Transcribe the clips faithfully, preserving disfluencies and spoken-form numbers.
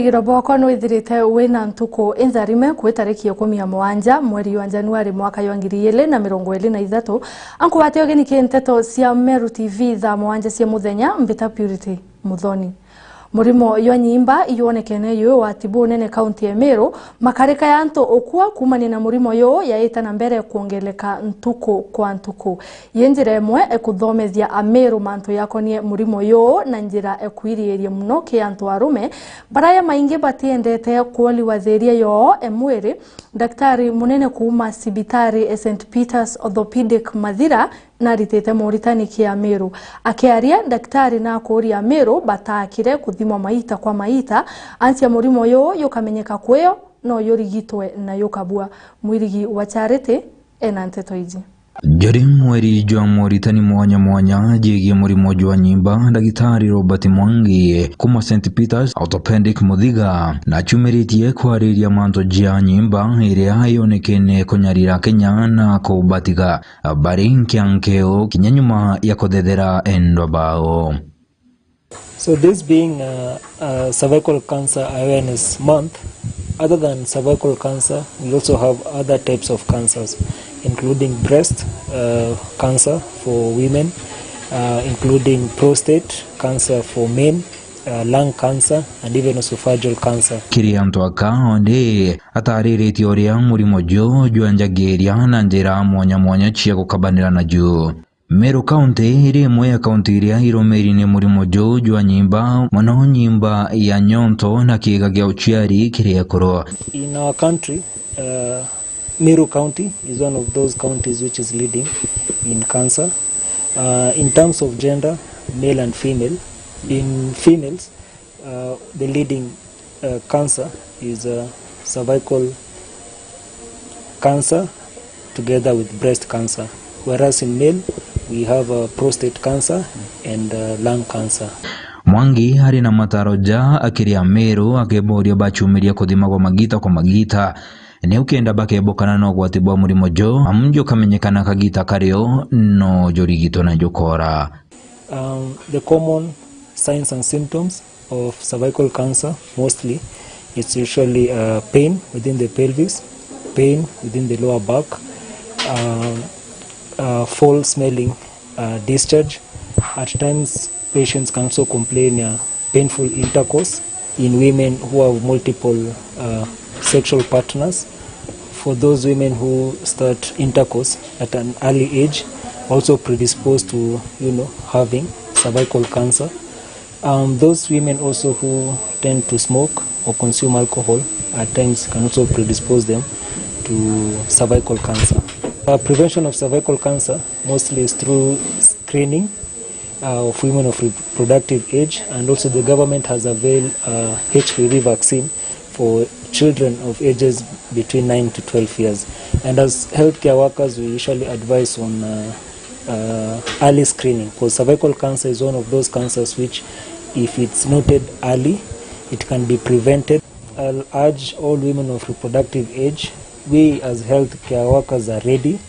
Ira bwakwa nwithirite wina ntuku intharime kwi tariki ikumi na mugwanja mweri jwa Januari mwaka jwa ngiri igiri na mirongo iri na ithatu. Ankugwatia ugeni ki nteto cia Meru T V thaa mugwanja cia muthenya, mbita Purity Muthoni. Murimo jwa nyimba ijonekene yu wati bunene kaunti ya Meru, makarika ya antu ukua kuumania na murimo yu yaita na mbere kwongereka ntuku kwa ntuku. Yi njira imwe ekuthomethia Ameru mantu yakonie murimo yu na njira ekwiriiria muno ki antu arume, baraya maingi batiendete kwoliwa thiria yoo e mwiri. Daktari munene kuuma cibitari e Saint Peter's Orthopedic Mathira naritite moritani ki Ameru. Akiaria, daktari nakuuria Ameru batakire kuthimwa maita kwa maita, ansia murimo yu jukamenyeka kwio no jurigitwe na jukabua. Mwirigi wa Charity ena nteto iji. Juri mweri jwa moritani mwanya mwanya jegie murimo jwa nyimba, Dagitari Robert Mwangi kuuma Saint Peter's Orthopedic Muthiga nachumiritie kwariria mantu ja nyimba iria yonekene kunyarira Kenya na kubatiga bari nkiankeu kinya nyuma ya kuthethera endwa bao. So this being a, a cervical cancer awareness month, other than cervical cancer, we also have other types of cancers, including breast uh, cancer for women, uh, including prostate cancer for men, uh, lung cancer, and even esophageal cancer. Kiri antu aka ondi atariritie uria murimo ju jwenjagiria na njira mwanya mwanya cia gukabanira naju. Meru County iri imwe ya kaunti iria irumiri ni murimo juu jwa nyimba, mono nyimba ya nyonto na kiiga gia uciari kiri ekuru. In our country, uh, Meru County is one of those counties which is leading in cancer. Uh, in terms of gender, male and female, in females, Uh, the leading uh, cancer is uh, cervical cancer together with breast cancer, whereas in male we have uh, prostate cancer and uh, lung cancer. Mwangi ari na mataro ja akiri Ameru akiboria bachumiria kuthimagwa magita kwa magita ni ukenda bakebukana na ugwati bwa murimo jo amu jukamenyekana kagita kario no jurigitwe na jukora. Um, the common signs and symptoms of cervical cancer mostly it's usually uh, pain within the pelvis, pain within the lower back, um, uh, foul smelling uh, discharge. At times, patients can also complain uh, painful intercourse in women who have multiple uh, sexual partners. For those women who start intercourse at an early age, also predisposed to, you know, having cervical cancer. Um, those women also who tend to smoke or consume alcohol at times can also predispose them to cervical cancer. Uh, prevention of cervical cancer mostly is through screening uh, of women of reproductive age, and also the government has availed uh, H P V vaccine for children of ages between nine to twelve years. And as healthcare workers, we usually advise on uh, uh, early screening, because cervical cancer is one of those cancers which, if it's noted early, it can be prevented. I'll urge all women of reproductive age, we as healthcare workers are ready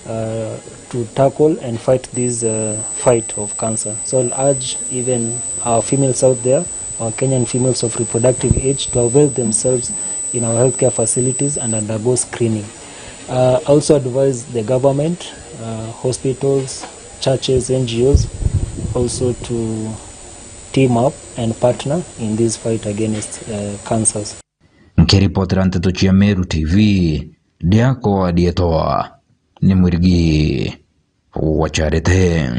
uh, to tackle and fight this uh, fight of cancer. So I'll urge even our females out there, our Kenyan females of reproductive age, to avail themselves in our healthcare facilities and undergo screening. Uh, I also advise the government, uh, hospitals, churches, N G Os also to team up and partner in this fight against uh, cancers. Nkiripotera nteto cia Meru T V, ndiakwa ndietwa ni Mwirigi wa Charity.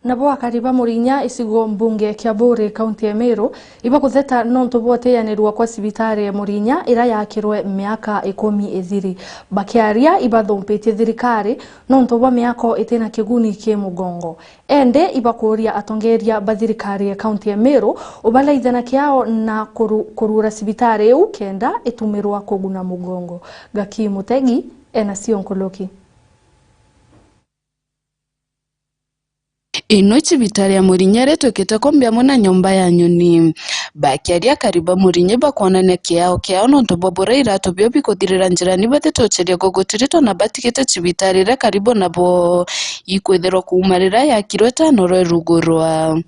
Nabo akari ba Murinya, icigo mbunge kia Buuri, kaunti ya Meru, ibakutheta nontu bwa utiyanirua kwa cibitari ya Murinya ira yakirwe miaka ikumi ithiri. Bakiaria, ibathumpitie thirikari nontu bwa miako itina kiguni ki mugongo. Ende ibakuuria atongeria ba thirikari ya kaunti ya Meru ubalaithana kiao na kuru-, kuruura cibitari iu kenda itumirwa kuguna mugongo. Gaki Mutegi ena cio nkuluki. Ino cibitari ya Murinyi iria itwikite kumbi amwe na nyomba ya nyoni. Bakiaria akari ba Murinyi bakwonania kiao kiao nontu bwa buria iratu bio bikuthirira njirani batituciria gugutirito na batigite cibitari iria karibu nabo ikwithirwa kuuma riria yakirwe tano rwerugurwa.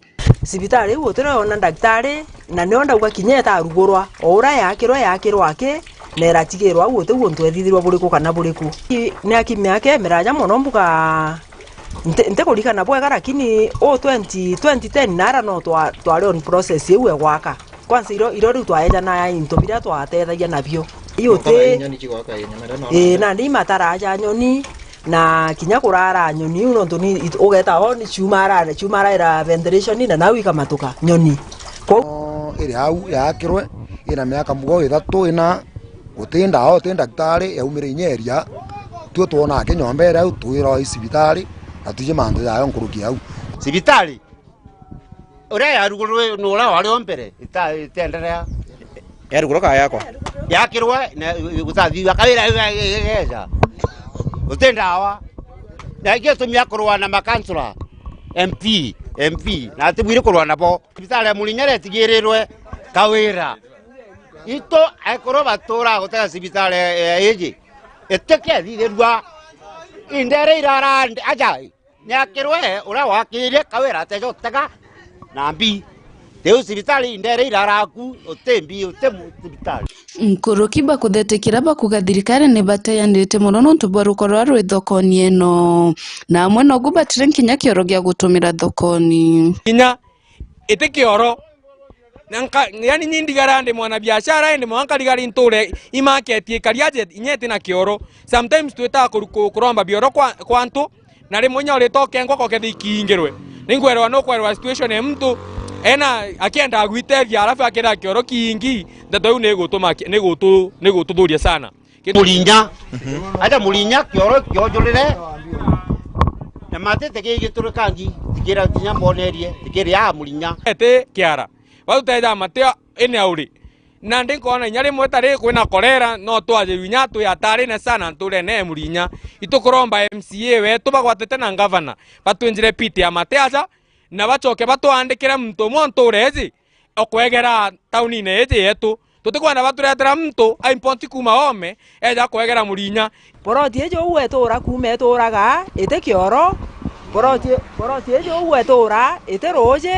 Cibitari iu gutiri ona ndagitari, na nio ndauga kinya itarugurwa, o uria yakirwe, yakirwa aki, na iratigirwa au, guti untu ethithirwa buriku kana buriku. I-, ni akimi ake miraja mono mbuga, nti-, ntikurikana bwega, lakini u twenty, twenty ten nara no twa-, twari on process iu ya gwaka. Kwanza iro, iro riu twaejana into biria twatethagia nabio. Iu ti nyoni cigwaka, ii, nyama iria no ii, nandi imataraja nyoni, na kinya kurara nyoni iu, nontu ni it-, ugeta o ni ciumara, ciumaraira ventilation na nau ikamatuka nyoni. Kou iri au yakirwe, ina miaka mugo ithatu ina, guti ndawa, guti ndagitari, yaumire inya iria. Tue twonaa ki nyomba iria au, twirwa i cibitari, na twiji mantu jayo nkuruki au. Cibitari? Uria yarugurwe ni uria wari o mbere, ita-, itenderea. Yarugurwa ka yakwa? Yakirwe, na gutathithua kawira geja. Guti ndawa. Na gitumi akurwa na makansula, M P, M P, na atibwiri kurwa nabo. Cibitari ya Murinya retigirirwe kawira. Itu aikuru batura gutega cibitari ya iji. Itikiathithirua. Indere irara aja. Niakirwe uria wakirie kawira ateja utega na mbi. Riu cibitari indere iraraku, uti mbi, uti mu-, cibitari. Nkuruki bakuthetikira bakuga thirikari ni bateyanirite mono nontu bwa ruko ruria rwi thokoni ino, na amwe nogu batiri nkinya kioro gia gutumira thokoni. Kinya iti kioro. Na nka-, yani ni ndigara ndi mwana biashara, indi mwanka ndigara nture i market ikari aje inya iti na kioro. Sometimes twitaga kuru-, ku-, kuromba bioro kwa, kwa antu, na rimwe inya urita ukengwa koke thikiingirwe. Ningwerwa nukwerwa situation ya muntu ena akienda gwitethia, alafu akira kioro kiingi, ndeto iu ni gutuma ki-, ni gutu-, ni gututhuria sana. Murinya. Mhm. Aja Murinya kioro kionjurire. Na mati tiki giturikangi, tikira kinya mbonerie, tikiri a Murinya. Ete kiara. Bau teja mate ene auri. Na ndi nkona inya rimwe tari kwina korera, no twajirwe inya twi atarine sana nturene e Murinya. Itukuromba M C A wetu bagwatite na ngavana, batwinjire pit ya mate aja, na bacoke batwandikire muntu umwe nture iji, okwegera taunine iji yetu. Tutikwenda baturetera muntu a import kuuma Oome eja kwegera Murinya. Poroti iji uu etura kuuma eturaga iti kioro. Poroti, poroti iji uu etura iti ruuji,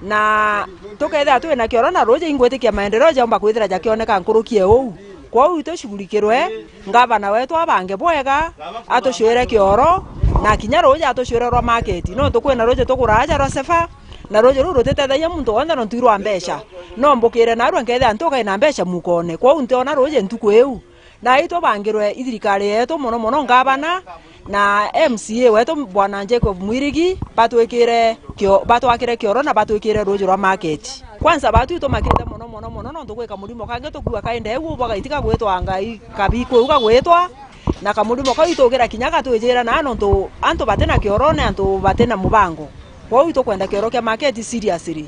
na tukethira twina kioro na ruuji, ingwitikia maendeleo jaumba kwithira jakioneka nkuruki e uu. Kwou itushughulikirwe, ngavana wetu abange bwega, atucwire kioro, na kinya ruuji atucwire rwa market. Nontu kwina ruuji tuguraga ja rwa Sefa, na ruuji ruu rutitethagia muntu wonthe nontu i rwa mbeca. No mbukire narua nkethira ntukai na mbeca mukone. Kwou ntiona ruuji ntuku iu. Na itubangirwe i thirikari yetu, mono mono ngavana na M C A wetu Bwana Jacob Mwirigi, batwikire kio-, batwakire kioro na batwikire ruuji rwa market. Kwanza batu itumakite mono mono mono, nontu gwi kamurimo kangi tukua kainde uu bwagaiti kagwitwa Ngai kabi kuu gagwitwa, na kamurimo kau itugira kinya gatwijira na nontu antu batina kioro ni antu batina mubango. Kwou itukwenda kioro kia market seriously.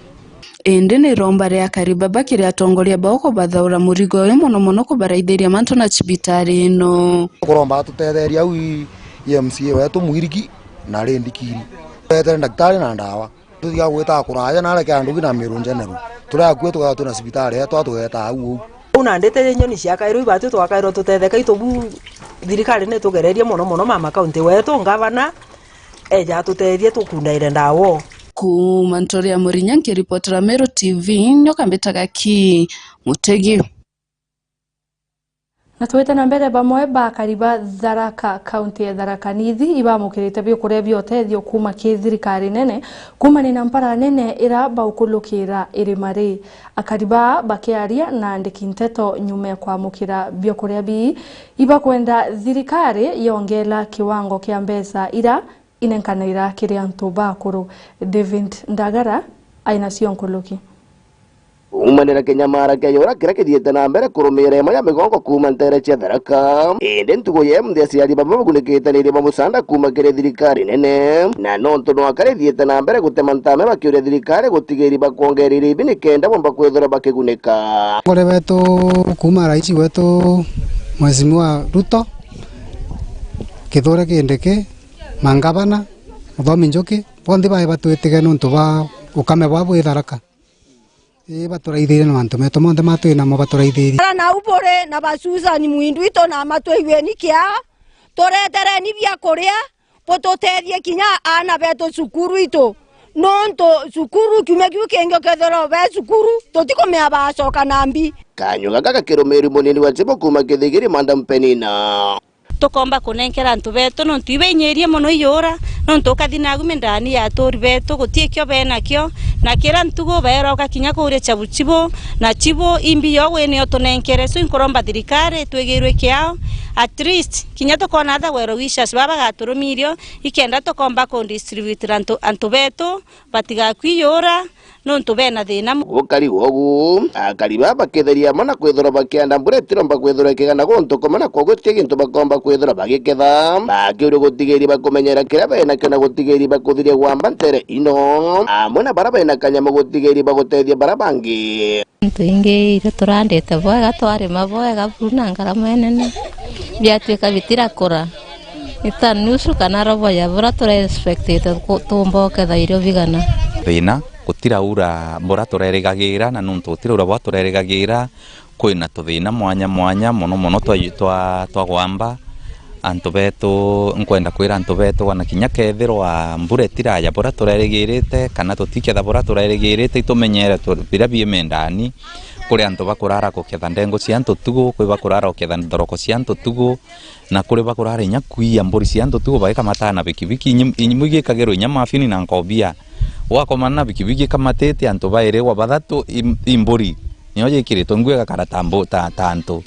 Indi ni iromba ria akari baba kiri atongoria bao kubathaura murigo uyu, mono mono kubaraithiria mantu na cibitari ino. Kuromba atutetherie au i, i M C A wetu Mwirigi na Lady Kiri. Turetere ndagitari na ndawa. Tutiga gwita kuraja na areke andu na Meru General. Turi akui tukethirwa twina cibitari yetu, tugeta au uu. Uu nandi ti nyoni ciakairwe ibatu twakairwe tutetheka itu bu thirikari ni tugererie mono mono mama kaunti wetu, ngavana, eja atutethie tukundaire ndawa. Kuuma Ntori ya Murinya nkiripotera Meru T V, nyoka mbitaga ki Mutegi. Na twite na mbere, bamwe ba akari ba Tharaka, kaunti ya Tharaka Nithi, ibamukirite biukuria bia utethio kuuma ki thirikari nene, kuumania na mpara nene ira baukulukira irima ri. Akari baa bakiaria na andiki nteto nyuma ya kwamukira biukuria bii, ibakwenda thirikari yongela kiwango kia mbeca ira inenkanaira kiri antu bakuru. David Ndagara aina cio nkuruki. Kuumanira kinyamara kia yura kiria kithiite na mbere kurumiira imwe ya migongo kuuma nteere cia Tharaka. Indi ntugo ya emuthi, aciari bamwe bagunikite ni iriba musaanda kuuma kiri thirikari nene, na nontu nwaka rithiite na mbere gutema ntame bakiuria thirikari gutigiiri bakwongeera iribi nikenda bomba kwithirwa bakigunika. Ngore wetu kuuma rais wetu Mheshimiwa Ruto, Kithure Kindiki, mangavana, Muthomi Njuki, Bonthe bae batwitiga nontu bwa ukame bwa bwi Tharaka. Ii, baturaithirie na mantu metu monthe ma twi namo baturaithirie. Ara nau buri na ba Susan Mwindu itu na matwigueni kia, turetereni bia kuria, bututethie kinya aana betu cukuru itu. Nontu cukuru kiumia kiu kingi ukethirwa be cukuru, tutikumea bacoka na mbi. Kanyua gaka gakirumirua munini wa Chibo kuuma Kithigiri, Madam Penina. Tukomba kunenkera antu betu, nontu ibainyirie mono iyura, nontu ukathi nagu mindani ya aturi betu, guti ikio benakio, na kira ntugu baeroka kinya kuuria chabu chibu, na chibu imbi yo wini utunenkere. So inkuromba thirikari itwigirwe kiao, at least kinya tukona other well wishers baba bagaturumirio, ikenda tukomba ku distribute antu, antu betu, batigakui iyura, nontu bena thina mu- Gukari gwogu, akari baa baketheria amwe na kwithirwa bakianda mbura itiromba kwithirwa ikigana guntu kumwe, na kwogu ti gintu bakomba kwithirwa bagiketha. Bakiuria gutigiria bakumenyera kiria benakio na gutigiria bakuthiria gwamba ntere ino, amwe na bara bena kanyamu gutigiria bagutethia bara bangi. Antu ingi irio turandite bwega, twarima bwega buru na ngarama inene, biatuika bitirakura. Ni ta nusu kana robo ya bura turaexpectite ku-, tuumba uketha irio bigana. Thina, gutiraura bura turerigagira, na nontu gutiraura bura turerigagira, kwina tuthina mwanya mwanya, mono mono twa, twa, twa gwamba. Antu betu, nkwenda kwira antu betu, ona kinya kethirwa mbura itiraja bura turerigirite, kana tutiketha bura turerigirite, itumenyere tu-, biria biimendani. Kuri antu bakurara guketha ndengu cia antu tugu, kwi bakurara guketha thoroko cia antu tugu, na kuri bakurara inya kwiya mburi cia antu tugu bagikamata na bikibiki. Inyi-, inyi mwigikagirwa inya mafini na nkobia. Gwakomana na bikibiki ikamatite antu bairi gwa bathatu i, i mburi. Nio jikiritwe ngui igakara ta mbu-, ta, ta antu.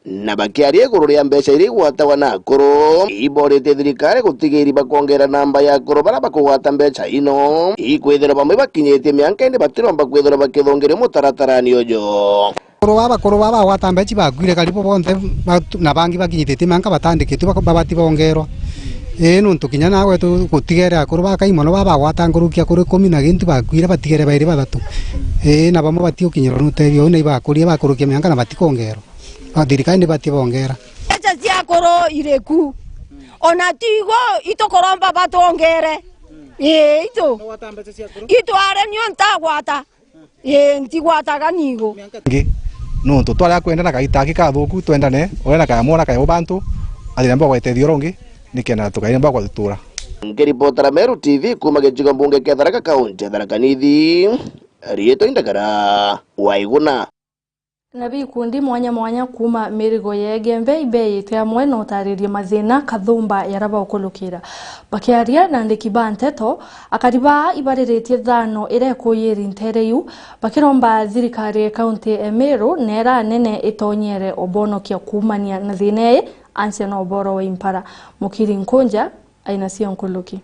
Na bakiaria iguru ria mbeca iria igwatagwa na akuru, iboretie thirikari gutigiria bakwongera namba ya akuru baria bakugwata mbeca ino, ikwithirwa bamwe bakinyitie mianka indi batiromba kwithirwa bakithungiria mutaratarani uju. Akuru baa, bakuru baa bagwata mbeca bakuire karibu bonthe, batu-, na bangi bakinyithitie mianka batandikitwe bak-, babati bongerwa. Ii, nontu kinya nawe tu-, gutigere akuru bakai mono baa bagwata nkuruki akuru ikumi na gintu bakuire, batigere bairi bathatu. Ii, na bamwe batigukinyirwa ni utethio uu, na ibakurie bakurukia mianka na batikongerwa. Ba thirikari ni bati bongera. Mbeca cia akuru iriku? Ona tigo itukuromba batwongere. Ii, itu. Itware nio ntagwata. Ii, ntigwataga nigo. Ngi, nontu twaria kwendana kaita aki kathuku, twendane, uria na kaya mwana kaya ubantu, athire mbogwa itethio rungi, nikenda tukaire mbogwa tutura. Nkiripotera Meru T V kuuma gicigo mbunge kia Tharaka, kaunti ya Tharaka Nithi, riitwa Indagara wa Iguna. Na bikundi mwanya mwanya kuuma mirigo ya Igembe ibeeyite amwe na utariria mathina kathumba yaria baukulukira. Bakiaria na andiki ba nteto, akari baa ibariritie thaano iria ikuyiri ntere iu, bakiromba thirikari ya kaunti ya Meru na iria nene itonyere ubonokia kuumania na thina ii, ansia na uboro wa impara. Mukiri Nkunja aina cio nkuluki.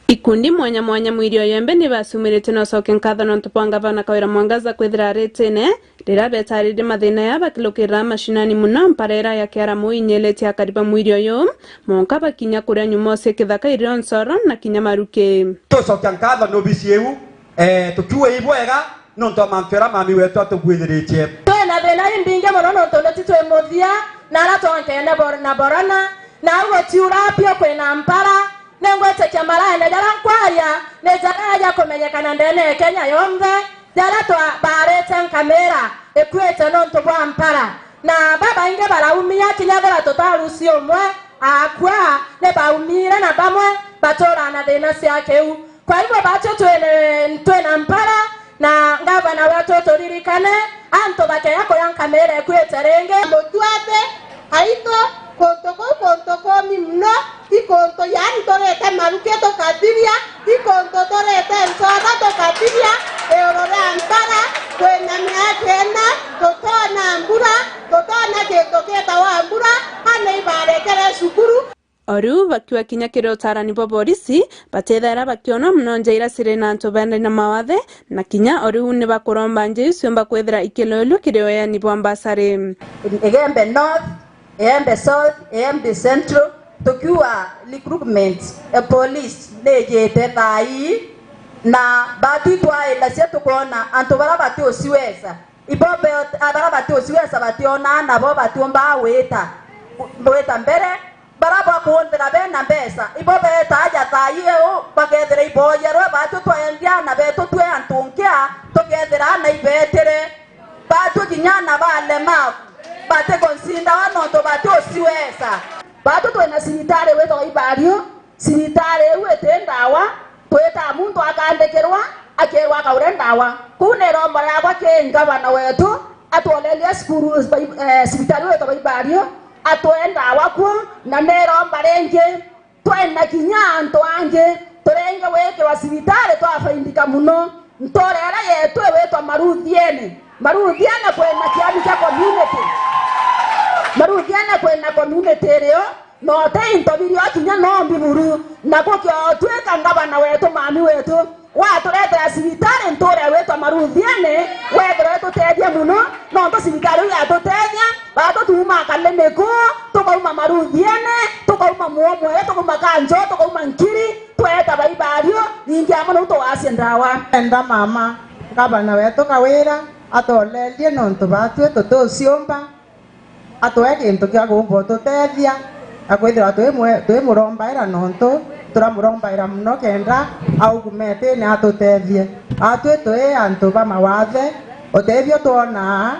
Ikundi mwanya mwanya mwiri o yembe ni bacumirite na ucokia nkatho nontu bwa ngavana Kawira Mwangaza kwithira aritine riria betaririe mathina ya bakilukirira mashinani muno mpara iria ya Kiaramu inyelete akari ba mwiri uyu, monka bakinya kuria nyumosi kithaka irio ncoro na kinya maruki. Tucokia nkatho ni obisi iu, eh, tukiuga ibwega nontu bwa mantu jaria mami wetu atugwithiritie. Twina thina imbingi mono nontu ni ti twi muthia, na aria twonkene bor-, na borana, na au gutiura biu kwina mpara, ningwitikia maraene jaria nkwaria ni jaria jakumenyekana ndene ya Kenya yonthe, jaria twa-, baarite nkamira ikuite nontu bwa mpara, na babaingi baraumia, kinya ethira tutaruci umwe akua, ni baumire na bamwe baturaa na thina cia kiu. Kwa hivyo, batu twina, twina mpara, na ngavana wetu turirikane, antu bakeya kuria nkamira ikuite ringi. Mutwate, aitu, kuntu kuu kuntu kumi mono, i kuntu yaani turite maruki tukathiria, i kuntu turite ncoora tukathiria, iuru ria mpara, kwina miaka ina, tutona mbura, tutona kintu gitawa mbura, ana ibarekere cukuru. O riu bakiuga kinya kiri utaarani bwa borisi, batethaira bakionwa mono nja iria ciri na antu benda na mawathe, na kinya o riu ni bakuromba nja iu ciumba kwithira ikiloelua kiri ueani bwa mbasari. Igembe North, Igembe South, Igembe Central, tukiuga recruitment, e, police ni ijite thaa ii, na batu itwairacia tukoona antu baria batiuciweza, ibo be-, baria batiuciweza bationaa nabo batiumbaa gwita, gwita mbere, Bara bakunthira bena mbeca, ibo beeta aja thaa iu, bakethira iboyerwe, baatwi twendia aana beetu twi antu nkia, tukethira aana ibeetire. Baatwi kinya aana balemavu, batikuncindawa nontu batiuciweza. Baatwi twina cibitari witagwa Ibario, cibitari iu iti ndawa, twitaa muntu akandikirwa, akeerwa akaure ndawa. Kuu ni iromba riakwa ki ngavana weetu, atwolerie cukuru, eh, cibitari iu witagwa Ibario, atwee ndawa kuo, na ni iromba ringi. Twina kinya antu angi turenge gwikirwa cibitari twafaidika mono. Ntuura iria yeetu iwitwa Maruthiene. Maruthiene kwina kiani kia community. Maruthiene kwina community irio, na uti into birio kinya no mbiburu. Na gukiotwika ngavana weetu, mami weetu, waturetera cibitari ntuura iwitwa Maruthiene, wethirwa itutethia mono, nontu cibitari iu yatutethia, baatwi tuuma Kalimiku, tukauma Maruthiene, tukauma Muomwere, tukauma Kanjo, tukauma Nkiri, tweeta Baibario, ningi amwe nau tugacia ndawa. Enda mama, ngavana weetu Kawira, atolerie nontu baatwi tutiuciumba, atwee kintu kia kuumba ututethia, na kwithirwa twimwe-, twimurombaira nontu turamurombaira mono kenda augume itine atutethie. Atwi twi antu ba mawathe, utethio twonaa,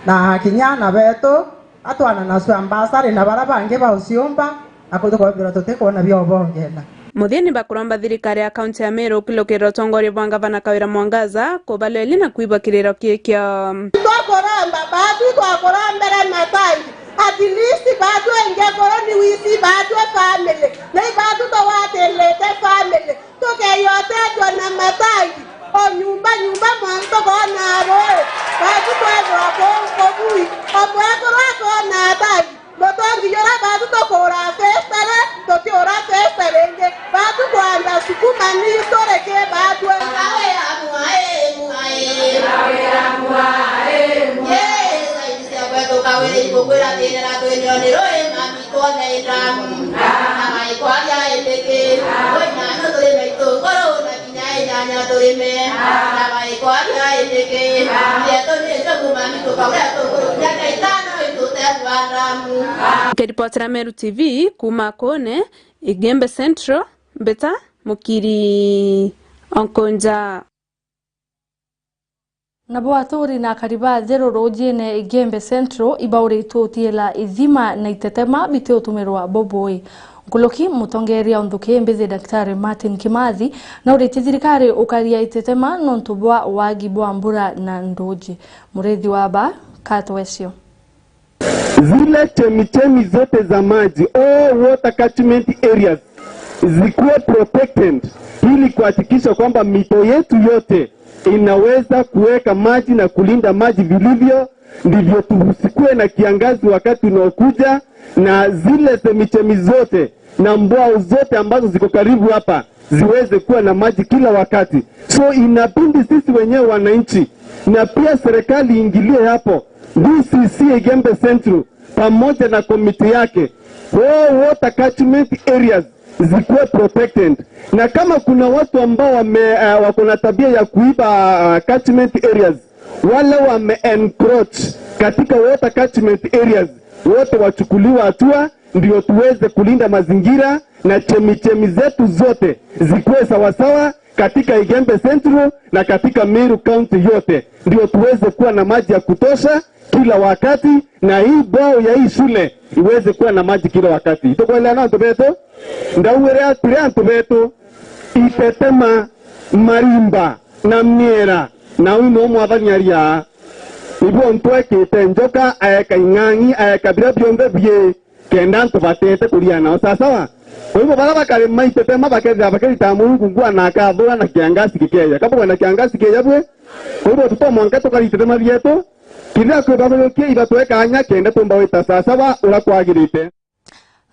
na kinya aana beetu, atwana na cio ambasari na bara bangi ba uciumba, na tukombirwa tutikwona bia ubongela. Muthiini bakuromba thirikari ya kaunti ya Meru kwilukirira utongoria bwa ngavana Kawira Mwangaza, kubalwelia na kwibwa kiriro kii kio. Twakuromba, baatwi twakurombere matangi, at least baatwi ingekorwo ni wisi baatwi family, ni baatwi tugwatirite family, tukeeja utethua na matangi, o nyumba nyumba muntu koona rui, baatwi twethirwa kuu kubui, o mwekuru akoona tangi. Mutongi jura baatwi tukuura festa ri, tutiura festa ringi. Baatwi kwanda sukuma ni turi ki baatwi. Kawira mwae, mwae. Kawira mwae, mwae. Yes, aini cia kwetu Kawira ibukwira thirira twinio ni rui, mami twone ndamu. Na maikwaria indiki. Rui na no turi maitunguru na kinya inyanya turime. Na maikwaria indiki. Yetu ni njogu mami tukauria tunguru kinya itano itutethua ndamu. Nikiripotera Meru T V kuuma Kone, Igembe Central, Mbita Mukiri Onkonja. Nabo aturi na akari ba Ntheru ruujiine Igembe Central ibauritwe utiila ithima na itetema bitiutumirwa bubui. Nkuruki mutongeeria o nthuki mbithi Daktari Martin Kimathi nauritie thirikari ukaria itetema nontu bwa waagi bwa mbura na nduuji. Murithi wa ba Katwesio. Zile chemichemi zote za maji, all water catchment areas, zikuwe protected ili kuhakikisha kwamba mito yetu yote inaweza kuweka maji na kulinda maji vilivyo, ndivyo tusikuwe na kiangazi wakati unaokuja, na zile chemichemi zote na mbwao zote ambazo ziko karibu hapa ziweze kuwa na maji kila wakati. So inabidi sisi wenyewe wananchi na pia serikali iingilie hapo, D C C Igembe Central pamoja na komiti yake, all water catchment areas zikuwe protected, na kama kuna watu ambao wame, uh, wako na tabia ya kuiba, uh, catchment areas, wale wame encroach katika water catchment areas wote wachukuliwe hatua, ndio tuweze kulinda mazingira na chemichemi zetu zote zikuwe sawasawa katika Igembe Central na katika Meru County yote, ndio tuweze kuwa na maji ya kutosha kila wakati, na hii bwao ya hii shule iweze kuwa na maji kila wakati. Itukwelewana antu betu? Ndauire atiri antu betu, itetema, marimba na miera, na uu no mwathani aria. Ibu ntwekite njoka, aeka ing'ang'i, aeka biria bionthe bii, kenda antu batete kuria nao. Sawa sawa? Kwa hivyo, bara bakarima itetema bakethira bakirita Murungu ngua na akathura na kiangasi gikeja. Kabuga na kiangasi keja bwe? Kwa hivyo, tuto mwanka tukari itetema bietu, kiria kwibathuyukie ibatwe kanya kenda tumba wita sawa sawa uria kwagirite.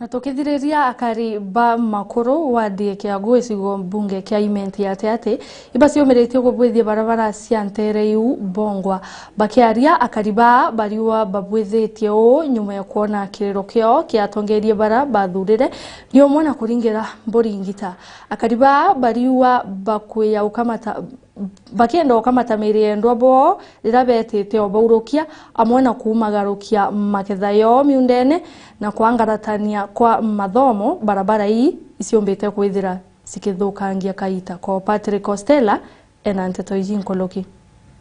Na tukithiriria, akari ba Makuru wadi ya Kiagu, gicigo mbunge kia Imenti ya Tiati, ibaciumiritie kubwithia barabara cia ntere iu bongwa. Bakiaria, akari baa bariua babwithitie uu nyuma ya kwona kiriro kiao kia atongeria bara bathurire, ni umwe na kuringira mburi ngita. Akari baa bariua bakwia ukamata bakienda ukamata miri ya endwa boo riria betite o baurukia, amwe na kuumagarukia maketha yoo miundene na kwangaratania kwa mathomo, barabara ii iciumbite kwithira cikithukangia kaita. Ko Patrick Costello ena nteto iji nkuluki.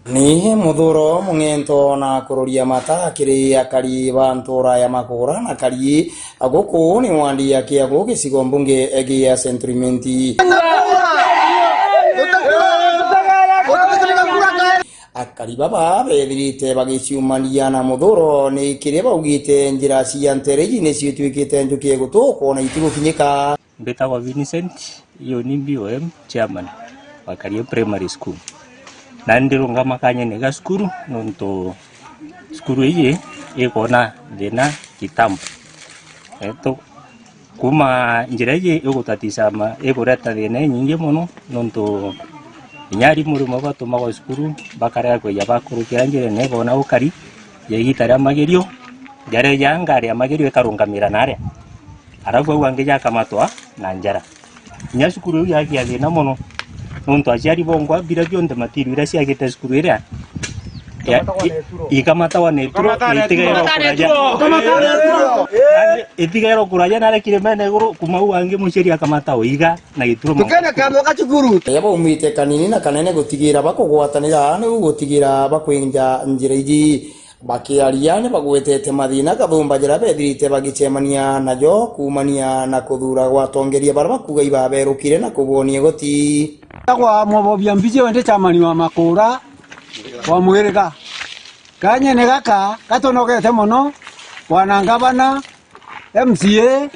Ni muthuro mung'ento na kuroria mata kiri akari ba ntura ya Makura na Kari, guku ni wandi ya Kiagu gicigo mbunge gia Central Imenti. Akari baba bethirite bagiciumania na muthuro ni kiri baugite njira cia ntereji nicio itwikite njuki ya gutukwo na itigukinyika. Mbitagwa Vincent, iyo ni B O M chairman wa Karie Primary School. Na ndirungama kanyene ga cukuru, nontu cukuru iji ikwona thina kitambo. Eto, kuma njira iji igutatisha ma, igureta thina inyingi mono, nontu inya arimu rimwe batumagwa cukuru, bakarega kwija bakurukira njirene, ikona ukari ya igita ria magerio, jaria ja ngari ya magerio ikarungamira naria. Arafu au angi jakamatwa na njara. Inya cukuru iu yagia thina mono, nontu aciari bongwa bira bionthe matiru iria ciagite cukuru iria ya, i-, ikamatawa na ituro, na itigairwa kuraja. Itigairwa kuraja, na arekire mene iguru, kuma au angi muciari akamatawa iga na gituro. Tukena kamwe ka cukuru. Ria baumite kanini na kanene gutigira bakugwatanira, niu gutigira bakwinja njira iji. Bakiaria ni bagwetete mathina kathumba jaria bethirite bagicemania najo kuumania na kuthura gwa atongeria baria bakuuga ibaberukire na kubonia igoti. Tagwa Mwabobia Mbiji, wende chamani wa Makura wa Mwiriga. Kanyene gaka gatunogete mono, bwana ngavana, M C A,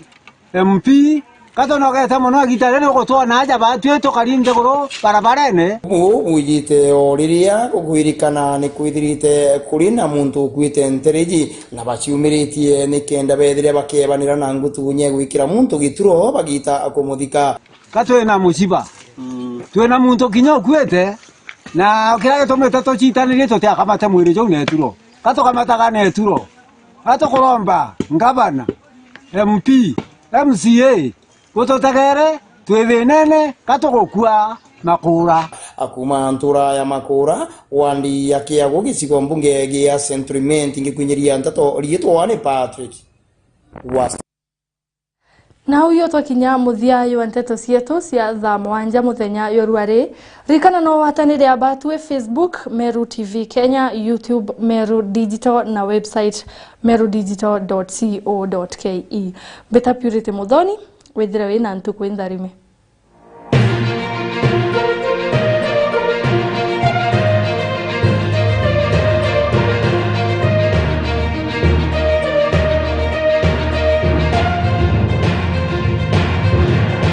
M P, gatunogete mono igita riria nigutwona aja batwi tukari nthiguru barabarene. Buu bwijite o riria gukwirikana ni kwithirite kuri na muntu ukuite ntereji, na baciumiritie nikenda bethire bakebanira na ngutu nyeegwikira muntu gituro bagita kumuthika. Ka twina muciba, twina muntu kinya ukuite, na kiria gitumite tucitanirie tutiakamate mwiri juu na ituro. Ka tukamataga na ituro. Ka tukuromba ngavana, M P, M C A, gututegere, twi thinene, ka tugukua Makura. Akuma ntura ya Makura, wandi ya Kiagu, gicigo mbunge gia Central Imenti, ngikwinyiria nteto riitwa ni Patrick Wast. Na uyo twakinya muthia jwa nteto cietu cia thaa mwanja muthenya jwa ruari. Ririkana no watanire abatwi Facebook, Meru T V Kenya, YouTube, Meru Digital, na website, meru digital dot co dot ke. Mbita Purity Muthoni, withire wina ntuku intharime.